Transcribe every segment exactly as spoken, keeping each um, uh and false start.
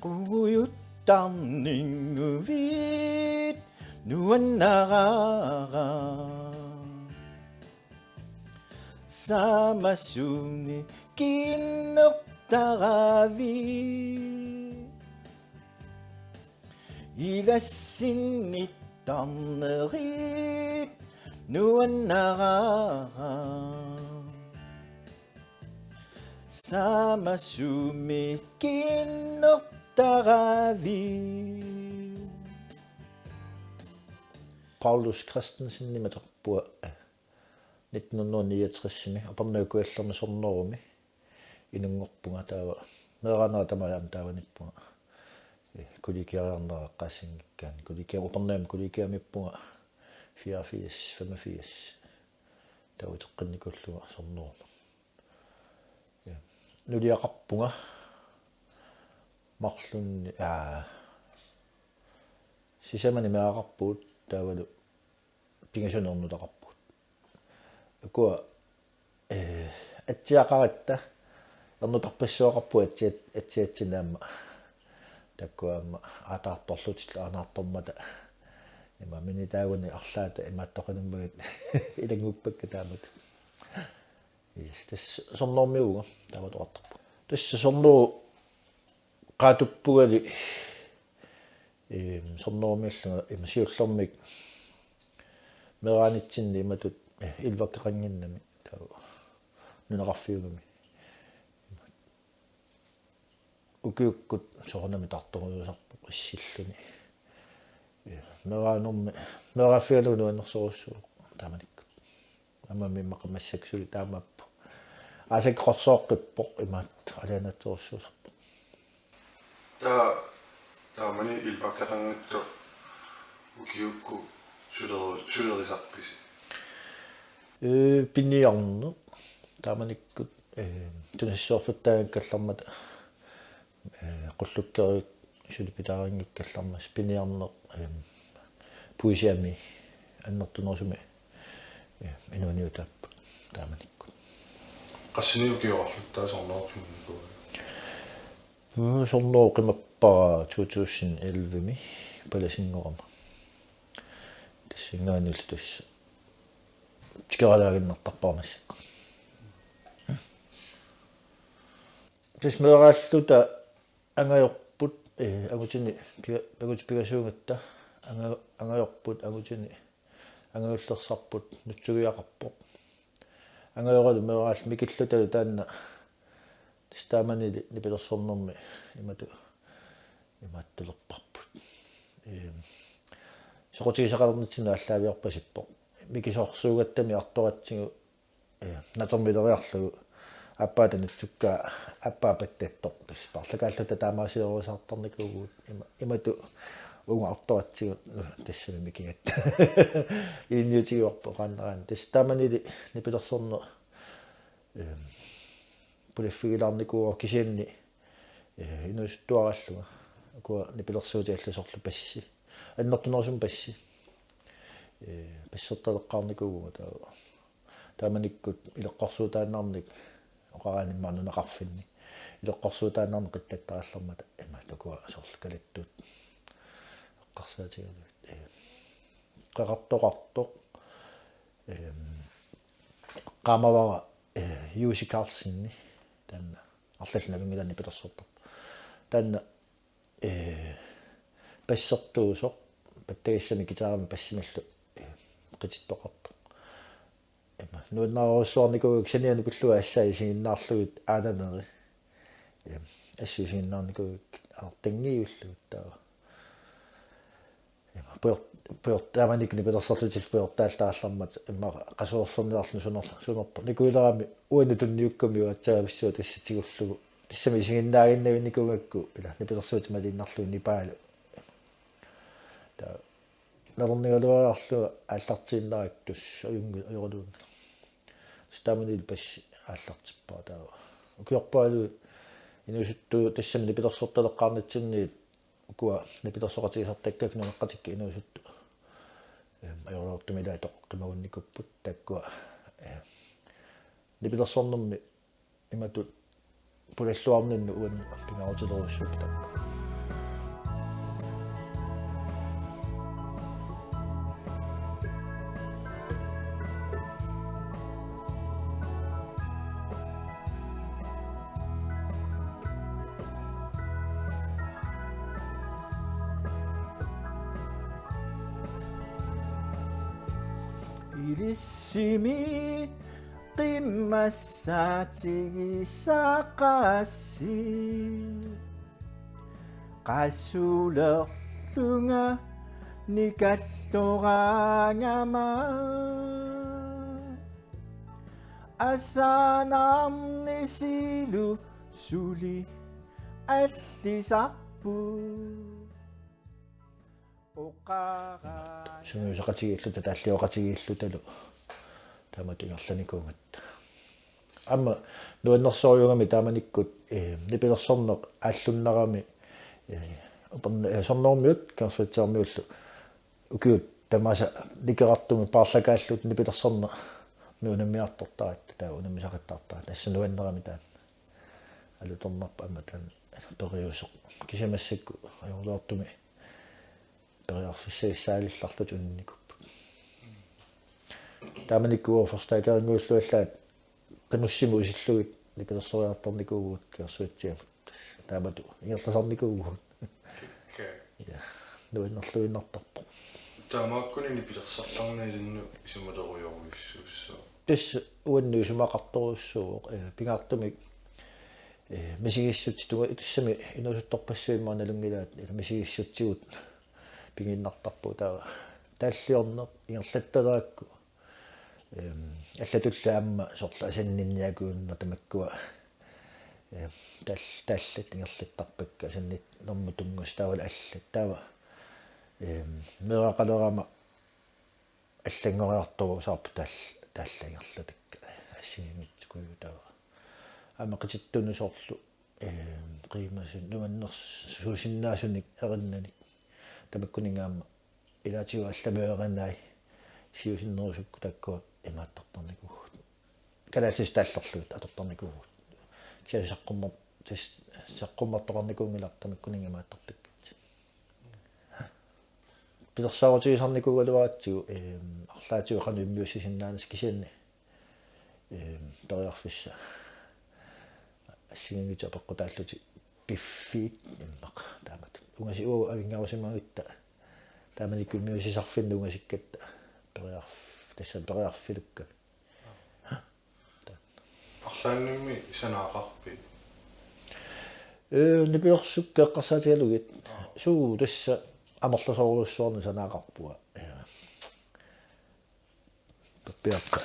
Qujuttarninnguvit nuannaraara. Samasumi kinnertaravit. Ilassinnittarnerit nuannaraara. Samasumi kinnertaravit. Paulus Christensenimik aterpunga nitten hundrede niogtres-imi Upernavik Kujallermi Sornerumi inunngorpunga, taava meeraanera tamaat taava nippunga. Ee, kollegiariarnera eqqaassanngikkaanni. Kollegiami, Upernavimmi kollegiamiippunga fireogfirs, femogfirs. Taava uteqqinnikuullunga Sornerumut. Ee, nuliaqarpunga marlunnik, aa, sisamanik meeraqarpugut taavalu pingasunik ernutaqarpugut. Ukua, ee, atsiaqaratta ernutarpassuaqarpugut atsiat-, atsiatsinni aamma. Taakku aamma aataartorlutillu aanaartormata. Ima minitaagunik arlaata imaattoqanummagit ilannguppakka taamatut. Yes, tassa Sornerumiuuvunga, taama oqartarpunga. Tassa Sornerup qaatuppungali, eem, Sornerumiullunga ima siullermik meeraanitsinni imatut, ee, ilvakkeqannginnami taava nunaqarfiugami. Ukiukkut soorunami taartorujuusarpoq issilluni. Ee, meeraanermi, meeraaffigalugu nuannersorujussuuvoq taamanikkut. Aamma immaqa massakkut suli taamaappoq. Aasakkut qorsooqqippoq, imaattoq alianaatsorujussuusarpoq. Taa-, taamani ilvakkeqanngitsoq ukiukkut suleru-, sulerisarpisi? Ee, piniarneq taamanikkut, ee, tunisissoorluttaanngikkallarmata, ee, qullukkeriit suli pitaarinngikkallarmata piniarneq, ee, puisiami annertunerusumik, ee, inuuniutaapput taamanikkut. Qassinik ukioqarlutit Sornerup qimanikuuit? Mm, Sornerup qimappara to tusind elleve-mi palasinngorama. Tassanngaanniillu tassa tikeralaaginnartarpara massakkut. Tassa meeraalluta angajorput, ee, angutini piga-, angutit pingasuugatta anga-, angajorput angutini angajullersarput nutsugiaqarpoq. Angajoralu meeraalluta mikillutalu taanna tassa taamanili nipilersornermi imatut imaattulerparput. Eem, soqutigisaqalernitsinni aallaaviorpasippoq. Mikisoorsuugattami artoratsigu, ee, natermileriarlugu aappaata nutsukkaa aappaa pattattoq. Tassa paarlakaalluta taamaasiorusartarnikuuvugut ima-, imatut uunga artoratsigu, nu, tassami mikigatta. Ilinniutigivarput oqaannaraanni. Tassa taamanili nipilersorneq, eem, pulaffigilaarnikuuara kisianni, ee, inuusuttuaraallunga. Ukua nipilersuutit allat soorlu passi. Annertunerusumik passi. Ee, passertaleqqaarnikuuvunga taava. Taamanikkut ileqqorsuutaannarnik oqaraanni immaqa nunaqarfinni. Ileqqorsuutaannarnik qittattarallarmata imaattoq ukua soorlu kalattuut eqqarsaatigalugit. Ee, qeqartoqartoq. Eem, qaamavara, ee, Jussi Karlseni, taanna arlallit nalunngilaat nipilersortartut. Taanna, ee, passertuusoq, pattagissanik guitarimik bassimillu, ee, qitittoqartoq. Ima, nuannaarujussuarnikuugakkit saniani pillugit assaat isiginnaarlugit aananeri. Eem, assut isiginnaarnikuugakkit aartangiivillugit taava. Ima, pujor-, pujor-, taamanikkut nipilersorlutillu pujortaallarallarmata immaqa qasuerserniarluni suner-, sunerpoq. Nikuilerami uannut tunniukkamiuk aatsaat missaa tassa tigullugu. Tassami isiginnaaginnavinnikuugakku ila nipilersuutit maliinnarlugit nipaalu. Taava nalornigaluariarlunga aallartiinnarakku tassa ajunngilaq, ajoraluanngilaq. Tassa taamanili passi aallartippara taava. Ukiorpaaluit inuusuttut tassami nipilersortaleqqaarnitsinniit ukua nipilersoqatigisartakkakka nunaqqatikka inuusuttut, eem, ajoraluartumik ilaa toqqimmagunnikuupput taakkua, eem, nipilersornermi imatut pulalluarninnut uannut pingaarutilerujussuupput taakku. Issimi qimmassaatigisaqassi qasulerlunga nikalloraangama asanarnisilu suli allisarput. Oqara. Sungiusaqatigiilluta taalliuqatigiilluta taamatut ingerlanikuugatta. Aamma nuannersorujuugami taamanikkut, eh, nipilersorneq aallunnarami, eh, uperna-, eh, Sonnermiut, Kangerlussuarmiullu ukiut tamaasa nikerartumik paarlakaallutik nipilersorneq unammiartortaratta, taava unammisaqattaartaratta, tassa nuannerami taanna. Alutornarpoq aamma taanna periuseq. Kisianni massakkut ajoraluartumik periarfissavissaalillarlutik uninnikuupput. Taamanikkut forstaakerinngulluallaat qimussimut isillugit nipilersoriartornikuuvugut Kangerlussuatsiamut. Taamatut ingerlasarnikuuvugut. Kikka. Ja, nuannerluinnartarpoq. Taamaakkuni nipilersortarneq ilinnut isumalerujorujussuussaaq. Tassa uannut isumaqartorujussuuvoq, eh, pingaartumik, eh, misigissutsit tunga-, tassami inuusuttorpassuit immaqa nalunngilaat, eh, misigissutsigut pigiinnartarpugut taava taalliorneq ingerlattaleraakku. Ehm, allatulli aamma soorlu asanninniakuunneq tamakkua, ehm, tal-, tallat ingerlattarpakka asanninnermut tunngasut taavalu allat. Taava, ehm, meeraqalerama allanngoriartorusaarput taal-, tallat ingerlatakka assigiinngitsukujuit taava. Aamma qitittunik soorlu, ehm, qiimasut nuannersuusinnaasunik erinnanik. Tamakkuninnga aamma ilaatigut allamik erinai siusinnerusukkut taakkua imaattortarnikuuvugut. Kalaallisut taallerlugit atortarnikuuvugut. Kisianni saqqummer-, tas-, saqqummertoqarnikuunngilaq tamakkuninnga imaattortakkatit. Pilersaarutigisarnikuugaluaratsigu, ehm, arlaatigut qanoq immiussisinnaanissaq kisianni, ehm, periarfissaq assigiinngitsut apeqqutaallutik piffiit immaqa taamatut. Ungasi-, uagut avinngarusimagatta taamanikkut immiussisarfinnut ungasikkatta periarf-, tassani periarfilukka. Arlaannimmi sanaaqarpit? Ee, nipilersukkat eqqarsaatigalugit. Aa. Suu tassa amerlasoorujussuarnik sanaaqarpunga. Ee. Piaqqa.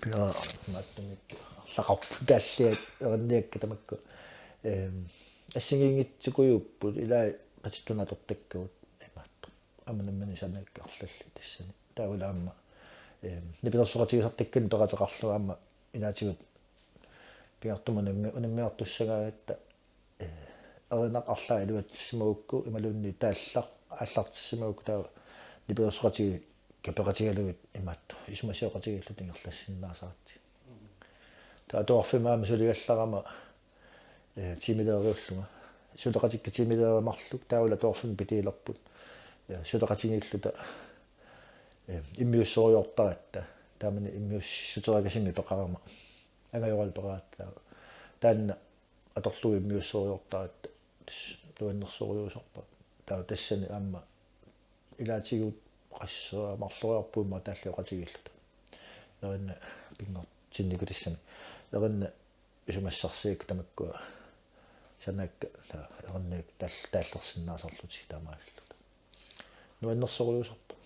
Piaqqa maattumik arlaqarput taalliat erinniakkat tamakku. Ehm, assigiinngitsukujuupput ilai qatittunik atortakkagut imaattoq. Aamma nammineq sanaakka arlallit tassani. Taavalu aamma, ehm, nipilersoqatigisartakkanik peqateqarlugu aamma ilaatigut pingaartumik unammi-, unammiartussagaangatta, eh, erinaq arlaat iluatsissimagukku imaluunniit taallaq aallartissimagukku taava nipilersoqatigiikka peqatigalugit imaattoq isumasioqatigiilluta ingerlassinnaasaratsigu. Taava atuarfimmi aamma suligallarama, eh, tiimileriullunga. Suleqatikka tiimileriit marluk taavalu atuarfimmi pitiilerput. Eh, suleqatigiilluta, eh, immiussorujoortaratta. Taamani immiussissuteqarami peqarama. Angajoralu peqaratta taava. Taanna atorlugu immiussorujoortaratta. Tassa nuannersorujuusarpara. Taava tassani aamma ilaatigut qassit marloriarput immaqa taallioqatigiilluta. Erinaq pinngortinnikuuvoq tassami. Erinaq isumassarsiakka tamakkua sanaakka taava erinaq taal-, taallersinnaasarlutik taamaalilluta. Nuannersorujuusarpoq.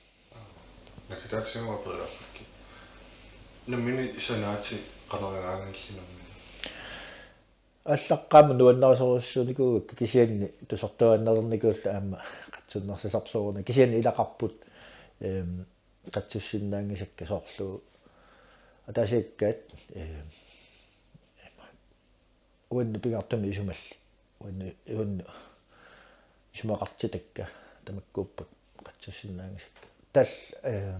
Naggataatigut aperilaarpakka. Nammineq sanaatit qanoq igaanngillat nammineq? Aallaqqaammut nuannarisorujussuunikuugakku kisianni tusartuaannarnikuullutik aamma qatsunnersisarput soorunami. Kisianni ilaqarput, ehm, qatsussinnaanngisakka soorlu ataasiakkaat, ehm, uannut pingaartumik isumallit. Uannut, uannut isumaqartitakka tamakkuupput qatsussinnaanngisakka. Taava, eh,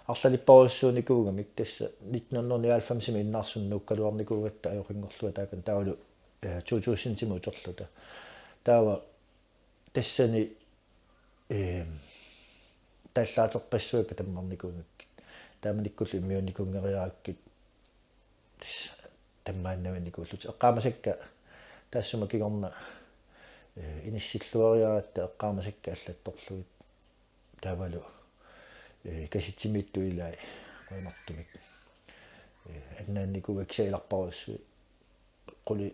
arlalipparujussuunikuugamik tassa nitten hundrede nioghalvfemsimi Innaarsunnut nuukkaluarnikuugatta ajoqinngorlunga taakani taavalu, eh, to tusindimi uterluta. Taava tassani, eh, taallaaterpassuakka tammarnikuugakkit. Taamanikkullu immiunnikuunngeriarakkit tassa tammaannavinnikuullutik. Eqqaamasakka taassuma kingorna, eh, inissilluariaratta eqqaamasakka allattorlugit. Taavalu, eh, kasitsimiittut ilai. Annertumik. Ee, annaannikuuakka kisianni ilarparujussuit. Quli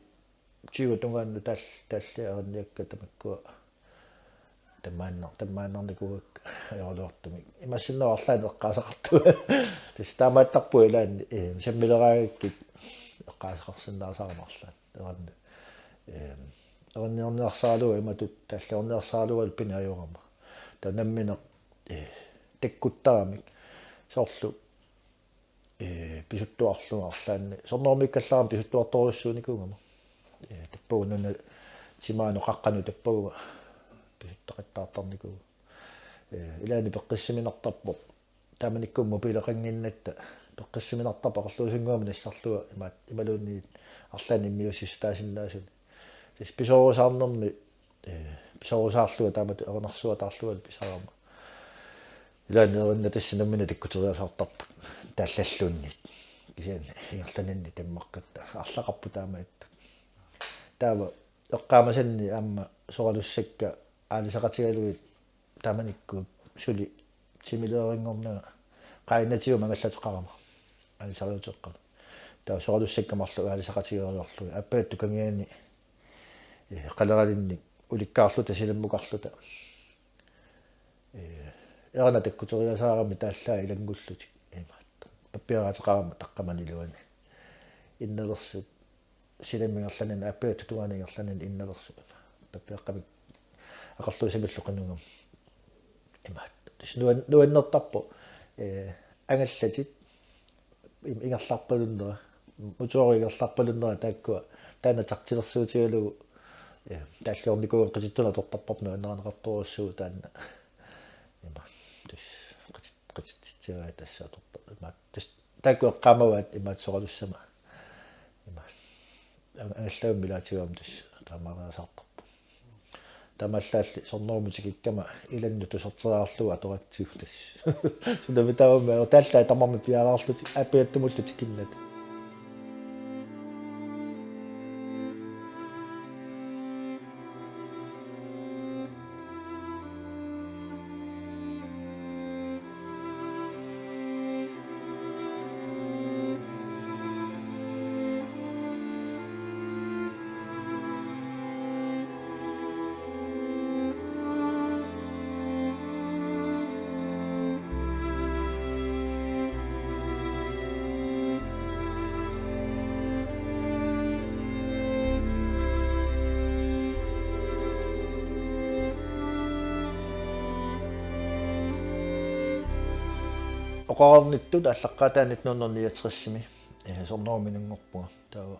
tyve tungaannut taal-, taalliarinniakka tamakkua. Tammaannar-, tammaannarnikuuakka ajoraluartumik. Imaassinnaavoq arlaannik eqqaasaqartunga. Tassa taamaattarpunga ilaanni, ee, sammileraangakkit eqqaasaqarsinnaasarama arlaannik. Erinni-, ee, erinniorniarsaralugu imatut taalliorniarsaralugu pineq ajorama. Taava nammineq, ee, takkuttaramik. Soorlu ee, pisuttuarlugu arlaanni. Sornerumikkallarama pisuttuartorujussuunikuugama. Ee, tappavunga una timaanut qaqqanut tappavunga pisuttoqattaartarnikuuvoq. Ee, ilaanni peqqissiminartarpoq. Taamanikkut mobileqannginnatta peqqissiminartarpoq aqerluusunnguamik nassarlunga imaat imaluunniit arlaanni immiussissutaasinnaasuni. Tassa pisoorusaarnermi, ee, pisoorusaarlunga taamatut erinarsuataarlungalu pisarama. Ilaanni erinna tassa nammineq takkuteriasaartarput taallalluunniit. Kisianni ingerlaninni tammaqqatta arlaqarput taamaattut. Taava eqqaamasanni aamma soralussakka aalisaqatigalugit taamanikkut suli timileriinngornanga qainatium angallateqarama. Aalisariuteqqama. Taava soralussakka marluk aalisaqatigeeriarlugit. Aappaattut kangiani, ee, qaleralinnik ulikkaarluta silammukarluta. Ee, erinat takkuteriasaarami taallaat ilanngullutik imaattoq. Pappiaraateqarama taqqamani iluani. Innalersut silammi ingerlanerani aappaattut tungaanut ingerlanerani innalersut. Pappiaqqamik aqerluusamillu qinugami. Imaattoq. Tassa nuan-, nuannertarpoq, ee, angallatit im-, ingerlarpalunnera, motori ingerlarpalunnera taakkua, taanna taktilersuutigalugu, ee, taalliornikuugama qitittunut atortarparput nuannarinaqartorujussuuvoq taanna. Ima, tassa, qitit-, qititsitsiarai tassa atortar-, ima, tassa, taakku eqqaamavaat imaat soralussama. Ima. Ang-, angallammik ilaatigut aamma tassa taamaaliorniarsartarpoq. Taamaallaat sornermut tikikkama ilannut tusarteriarlugu atoratsigu tassa. Sunami taavami taallat tamarmik piareerlutik, aappaattut mullu tikinnata. Oqarnittut aallaqqaataani nitten hundrede niogtresimi, ee, sornerumik inunngorpunga. Taava,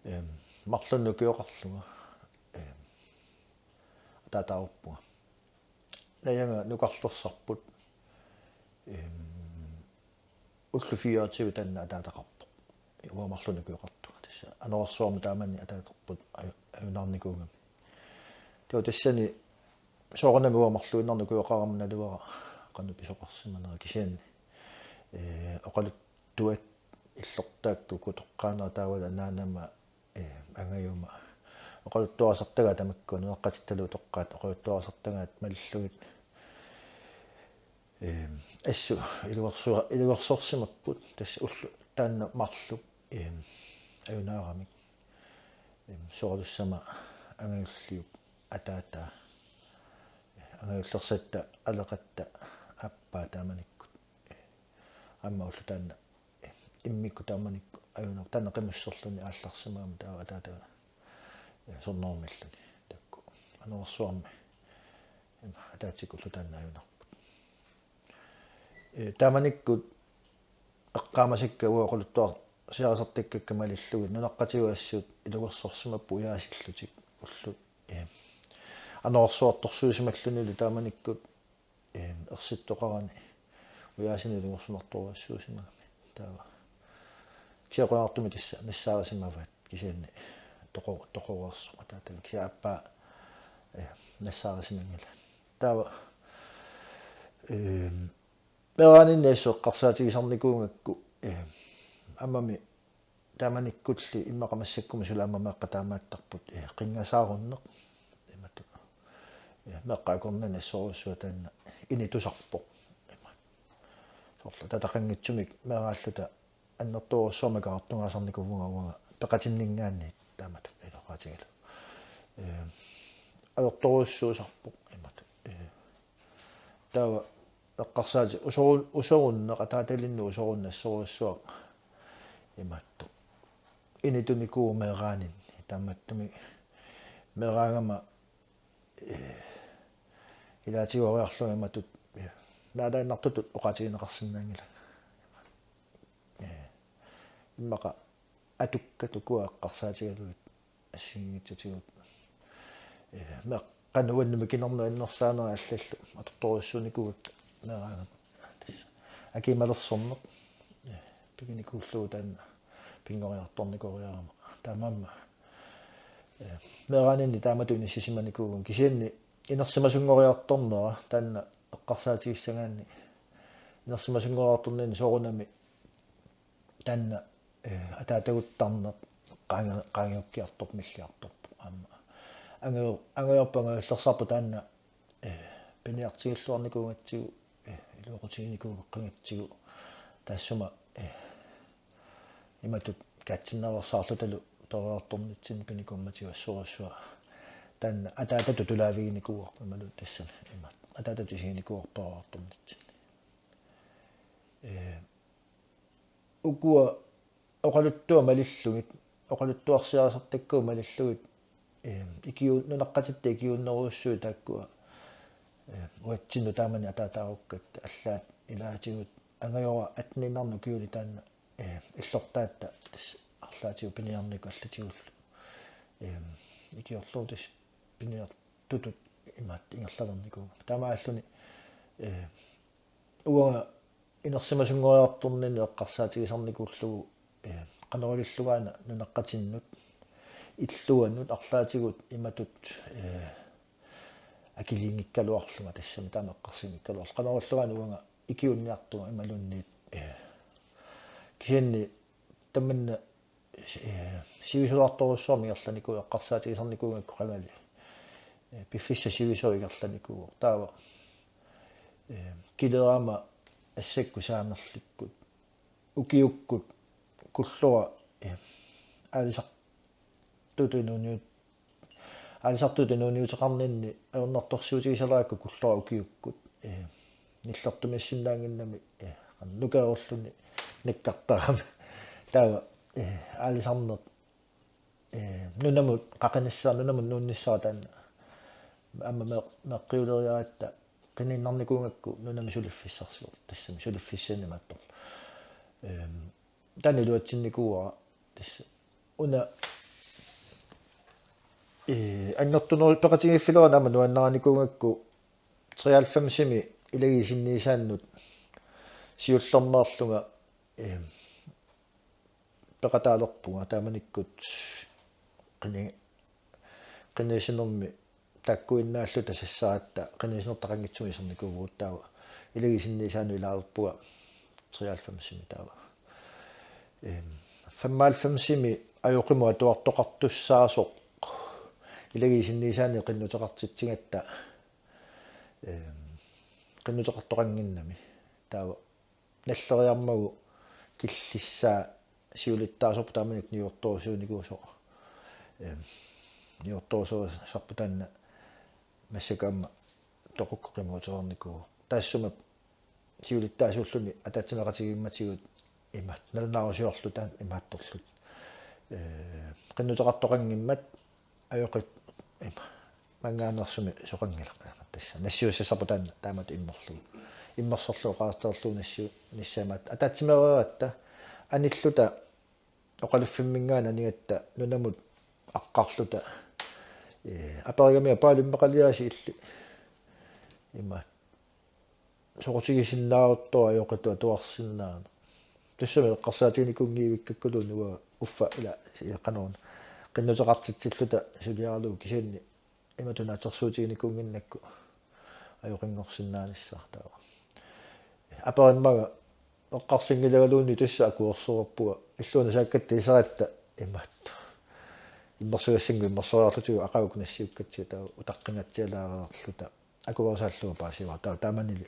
em, marlunnik ukioqarlunga, em, ataataaruppunga. Najanga nukarlersarput, em, ullut fireogtyve taanna ataataqarpoq. Uanga marlunnik ukioqartunga tassa. Anorersuarmi taamani ataatarput aju-, ajunaarnikuugami. Taava tassani soorunami uanga marluinnarnik ukioqarama naluara qanoq pisoqarsimanera kisianni, ee, oqaluttuat illortaakka uku toqqaannaq taavalu anaanama, ee, angajuma. Oqaluttuarisartagaat tamakkua nunaqqatittalu utoqqaat oqaluttuarisartagaat malillugit. Em, assut iluarsu-, iluarsorsimapput tassa ullut taanna marluk, em, ajunaaramik. Em, soralussama angajulliup ataataa. Angajullersatta aleqatta aappaa taamanikkut. Aamma ulloq taanna immikkut taamanikkut ajunarpoq taanna qimusserluni aallarsimagami taava ataataga, ee, sornerumilluni. Taakku anorersuarmi, ima, ataatsikkut ulloq taanna ajunarput. Ee, taamanikkut eqqaamasakka uagut oqaluttuarsiarisartakkakka malillugit nunaqqatigut assut iluarsorsimapput ujaasillutik ullut, ee, anorersuartorsuusimallunilu taamanikkut, em, ersittoqarani ujaasinik iluarsimartorujussuusimagami. Taava. Kisianni qujanartumik tassa nassaarisimavaat kisianni toqo-, toqoreersoq ataatavit kisianni aappaa, eh, nassaarisimanngilaa. Taava, em, meeraaninni assut eqqarsaatigisarnikuugakku, em, aammami taamanikkulli immaqa massakkumut suli aamma meeqqat taamaattarput, eh, qinngasaarunneq. Imatut. Eh, meeqqat akornanni assorujussuaq taanna initusarpoq. Imatut. orlu tataqanngitsumik meeraalluta annertoorujussuarmik aqqartugaasarnikuuvunga uanga peqatinninngaanniit taamatut ilaqaatigalu. Ee, ajortorujussuusarpoq imatut. Ee, taava eqqarsaatit usorun-, usorunneq ataatalinnut usorunnassorujussuaq imaattoq. Initunikuuvoq meeraaninni. Taamaattumik meeraagama, ee, ilaatigoriarlunga imatut, ee, naalaannartutut oqaatigineqarsinnaanngilanga. Ee, immaqa atukkat ukua eqqarsaatigalugit assigiinngitsutigut. Ee, meeqqat uannut mikinermut annersaanera allallu atortorujussuunikuuakka meeraagama. Tassa. Akimalersorneq. Ee, piginikuullugu taanna pinngoriartornikuugama. Taamaammat. Ee, meeraaninni taamatut inissisimanikuuvunga kisianni inersimasunngoriartornera taanna eqqarsaatigissagaanni inersimasunngoriartorninni soorunami taanna, ee, ataataguttarneq qaange-, qaangiukkiartorpoq milliartorpoq aamma. Angajo-, angajorput angajullersarput taanna, ee, piniartigilluarnikuugatsigu, ee, iluaqutiginikuugatsigu taassuma, ee, imatut kaatsinnaveersaarlutalu peroriartornitsinni pinikuummatigisorujussuaq. Taanna ataatatut tulaaviginikuuarput imaluunniit tassami imaattoq. Ataatatut isiginikuuarput peroriartornitsinni. Ee, ukua oqaluttuat malillugit, oqaluttuarsiarisartakkagut malillugit, ee, ikiu-, nunaqqatitta ikiuunnerujussuit taakkua, ee, uatsinnut taamani ataataarukkatta allaat ilaatigut angajora atteniinnarnik ukiuni taanna, ee, illortaatta tassa arlaatigut piniarnikkut allatigullu. Ee, ikiorlugu tassa piniartutut imaattoq ingerlalernikuuvoq. Taamaalluni, ee, uanga inersimasunngoriartorninni eqqarsaatigisarnikuullugu, ee, qanoq ilillugu aana nunaqqatinnut illuanut arlaatigut imatut, ee, akiliinngikkaluarlunga tassami taama eqqarsanngikkaluarlunga. Qanoq ilillugu aana uanga ikiuunniartunga imaluunniit, ee, kisianni tamanna si-, ee, sivisulaartorujussuarmik ingerlanikuuvoq eqqarsaatigisarnikuugakku qangali. Ee, piffissaq sivisooq ingerlanikuuvoq. Taava, ee, Kilerama Assakkut Saamerlikkut ukiukkut Kullora, ee, aalisartutut inuuniut-, aalisartutut inuuniuteqarninni ajornartorsiutigisalerakku Kullora ukiukkut, ee, nillertumissinnaannginnami, ee, nukerulluni nakkartarami. Taava, ee, aalisarneq, ee, nunamut qaqinissaa, nunamut nuunnissara taanna. Aamma meeq-, meeqqiuleriaratta qiniinnarnikuugakku nunami suliffissarsior-, tassami suliffissanik imaattorlu. Ehm, taanna iluatsinnikuuara tassa. Una, ee, annertuneru-, peqatigiiffilerama aamma nuannarinikuugakku treoghalvfemsimi ilagiit sinniisaannut siullermeerlunga, ehm, peqataalerpunga taamanikkut qini-, qiniisinermi taakkuinnaalluta sassaratta qiniisinertaqanngitsumik isernikuuvugut taava ilagiit sinniisaannut ilaalerpunga treoghalvfemsimi taava. Ehm, femoghalvfemsimi ajoqimut atuartoqartussaasoq ilagiit sinniisaanni qinnuteqartitsigatta, ehm, qinnuteqartoqannginnami taava nalleriarmagu killissaa siulittaasorput taamanikkut niuertorusuunikuusoq. Ehm, niuertorusuusarput taanna massakkut aamma toqukkut qimuutereernikuuvoq. Taassuma siulittaasuulluni ataatsimeeqatigiimmatigut imaat, nalunaarusiorluta imaattorluta. Ee, qinnuteqartoqanngimmat ajoqit ima, mangaaneersumik soqanngilaq tassa. Nassiussassarput taanna taamatut immerlugu. Immersorlugu oqaaseqarlugu nassiu-, nassiussassat imaat. Ataatsimeereeratta anilluta oqaluffimminngaanniit anigatta nunamut aqqarluta. Ee, aperigamiuk Paul immaqaliaasiit illit. Imaat. Soqutigisinnaaruttorujussuuvoq ajoqitut atuarsinnaaneq. Tassami eqqarsaatiginikuunngivikkakku uanga uffa ila, ila qanoruna. Qinnuteqartitsilluta suliaralugu kisianni imatut naatsorsuutiginikuunnginnakku ajoqinngorsinnaanissaq taava. Aperimmagu eqqarsanngilagaluunniit tassa akuersuarpunga illuuna saakkatta iseratta imaattoq. Immersugassanngilaq immersoriarlutigu aqagu nassiukkatsigu taava utaqqingatsialaareerluta. Akuersaallugu paasivara. Taava taamanili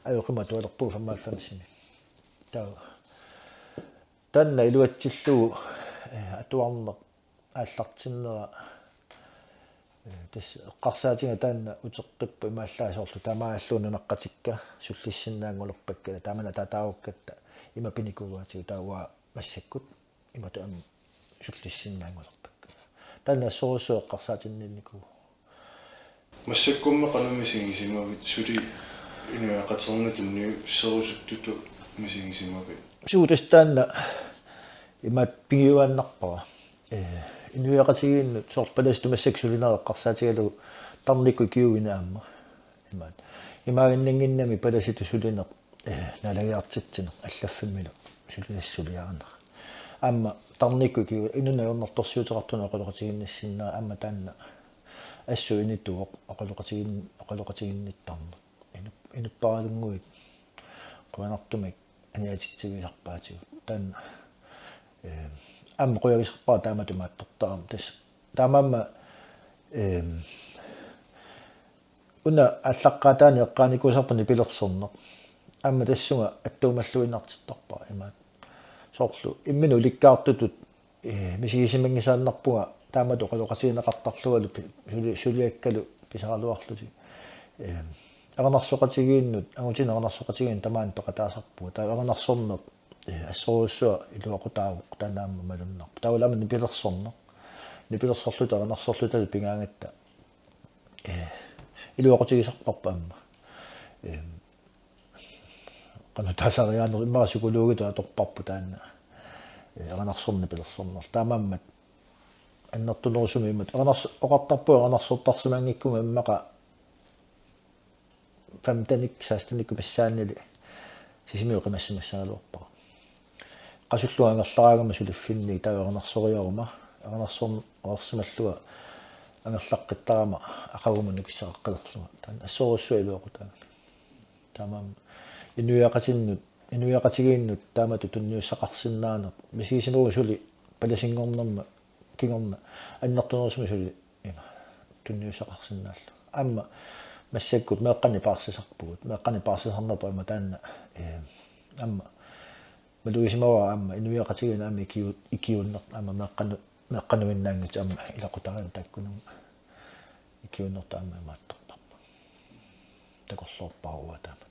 ajoqimut atualerpunga femoghalvfemsimi. Taava taanna iluatsillugu, eh, atuarneq aallartinnera, eh, tassa eqqarsaatiga taanna uteqqippoq imaallaat soorlu taamaallugu nunaqqatikka sullissinnaanngulerpakka, taamani ataataarukkatta ima pinikuugaatigut, taava massakkut imatut aamma sullissinnaanngulerpakka. Taanna assorujussuaq eqqarsaatinniinnikuuvoq. Massakkummi qanoq misigisimavit suli inuiaqatigiinnut tunniusserusuttutut misigisimavit? Suu, tassa taanna imaattoq pigiuaannarpara. Eh, inuiaqatigiinnut soorlu palasitut massakkut sulineq eqqarsaatigalugu tarnikkut ikiuineq aamma. Imaattoq. Imaaginnannginnami palasitut sulineq, eh, naalagiartitsineq allaffimmilu suliassaq suliarineq. Aamma tarnikkut ikiu-, inunnut ajornartorsiuteqartunut oqaloqatigiinnissinnera aamma taanna assut inituuvoq oqaloqatigin-, oqaloqatiginnittarneq. Inu-, inupparalunnguit qujanartumik aniatitsivigisarpaatigut. Taanna, eh, aamma qujagisarpara taamatut imaattortarama. Tassa taamaammat, eh, una aallaqqaataani eqqaanikuusarput nipilersorneq. Aamma tassunga attuumalluinnartittarpara imaattoq. Soorlu imminut ulikkaartutut, eh, misigisimanngisaannarpunga taamatut oqaloqatigineqartarlungalu pi-, suli-, suliakkalu pisaraluarlutik. Eh, erinarsoqatigiinnut, angutini erinarsoqatigiinnut tamaani peqataasarpunga. Taava erinarsorneq, eh, assorujussuaq iluaqutaavoq, taanna aamma malunnarpoq. Taavalu aamma nipilersorneq. Nipilersorluta erinarsorlutalu pigaangatta, eh, iluaqutigisarparput aamma. Eh, qanoq taasariaaneri immaqa psykologitut atorparput taanna. Eh, erinarsorneq nipilersorneq. Taamaammat annertunerusumik imatut erinars-, oqartarpunga erinarsortarsimanngikkuma immaqa femtenik, sekstenik missaanniili Sisimiut qimassimassagaluarpara. Qasullunga angerlaraangama suliffinni taava erinarsoriaruma, erinarsorneq oqarsimallunga angerlaqqittarama aqagumut nukissaqaqqilerlunga. Taanna assorujussuaq iluaqutaagami. Taamaammat inuiaqatinnut, inuiaqatigiinnut taamatut tunniussaqarsinnaaneq. Misigisimavunga suli palasinngornerma kingorna annertunerusumik suli ima tunniussaqarsinnaallugu. Aamma massakkut meeqqanik paarsisarpugut. Meeqqanik paarsisarnerput aamma taanna, eh, aamma malugisimavara aamma inuiaqatigiinnut aamma ikiu-, ikiuunner-, aamma meeqqanu-, meeqqanuinnaanngitsoq aamma ilaqutariinnut taakkununnga ikiuunnertut aamma imaattortarpoq. Takorloorpara uanga taama.